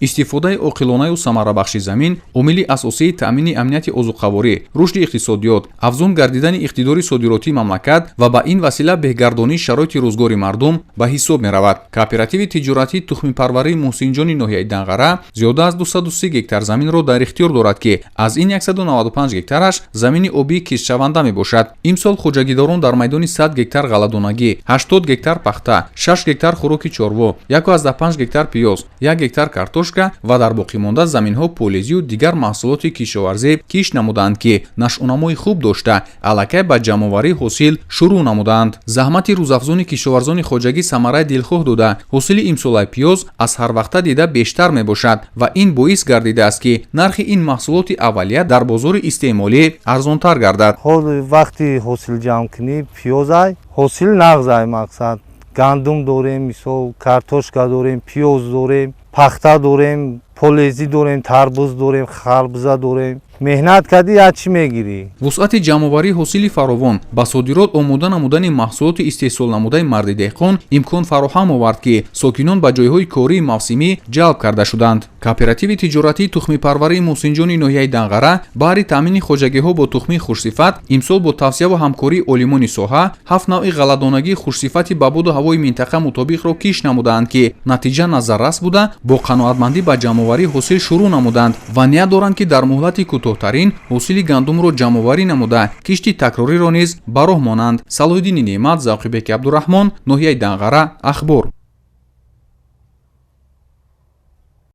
Истифодаи оқилонаю самарабахши замин омили асосии таъмини амнияти озуқаворӣ, рушди иқтисодиёт, афзун гардидани иқтидори содиротии мамлакат ва ба ин васила беҳгардонии шароити рӯзгори мардум ба ҳисоб меравад. Кооперативи тиҷоратии тухмипарварии Муҳсинҷони ноҳияи Данғара зиёда аз 203 гектар заминро дар ихтиёр дорад, ки аз ин 195 гектараш замини обии киштшаванда мебошад. Имсол хоҷагидорон дар майдони 100 гектар ғалладонагӣ, 80 гектар пахта, 6 гектар хӯроки чорво, 1,5 гектар пиёз, 1 гектар картошка ва дар боқимонда заминҳо полезию дигар маҳсулоти кишоварзӣ кишт намуданд, ки нашъунамои хуб дошта, аллакай ба ҷамъоварии ҳосил шурӯъ намуданд. Заҳмати рӯзафзуни кишоварзони хоҷагӣ самараи дилхоҳ дода, ҳосили имсолаи пиёз аз ҳарвақта дида бештар мебошад ва ин боис гардидааст, ки нархи ин маҳсулоти аввалия дар бозори истеъмолӣ арзонтар гардад. Ҳол вақти ҳосилҷамъкунӣ пиёзай, ҳосил нағзай. Мақсад, гандум дорем, мисол, картошка дорем, пиёз дорем, пахта дорем, полезӣ дорем, тарбуз дорем, харбуза дорем. Меҳнат кардӣ, як чӣ мегирӣ. Вусъати ҷамъоварии ҳосили фаровон ба содирот омода намудани маҳсулоти истеҳсолнамудаи марди деҳқон имкон фароҳам овард, ки сокинон ба ҷойҳои кории мавсимӣ ҷалб карда шуданд. Кооперативи тиҷоратии тухмипарварии Муҳсинҷони ноҳияи Данғара баҳри таъмини хоҷагиҳо бо тухмии хушсифат имсол бо тавсияву ҳамкории олимони соҳа ҳафт навъи ғалладонагии хушсифати ба боду ҳавои минтақа мутобиқро кишт намудаанд, ки натиҷа назаррас буда, бо қаноатмандӣ ба ҷамъоварии ҳосил шурӯъ намуданд ва ният доранд, ки дар муҳлати кӯтоҳтарин ҳосили гандумро ҷамъоварӣ намуда, кишти такрориро низ ба роҳ монанд. Салоҳиддини Неъмат, Завқибеки Абдураҳмон, ноҳияи Данғара, Ахбор.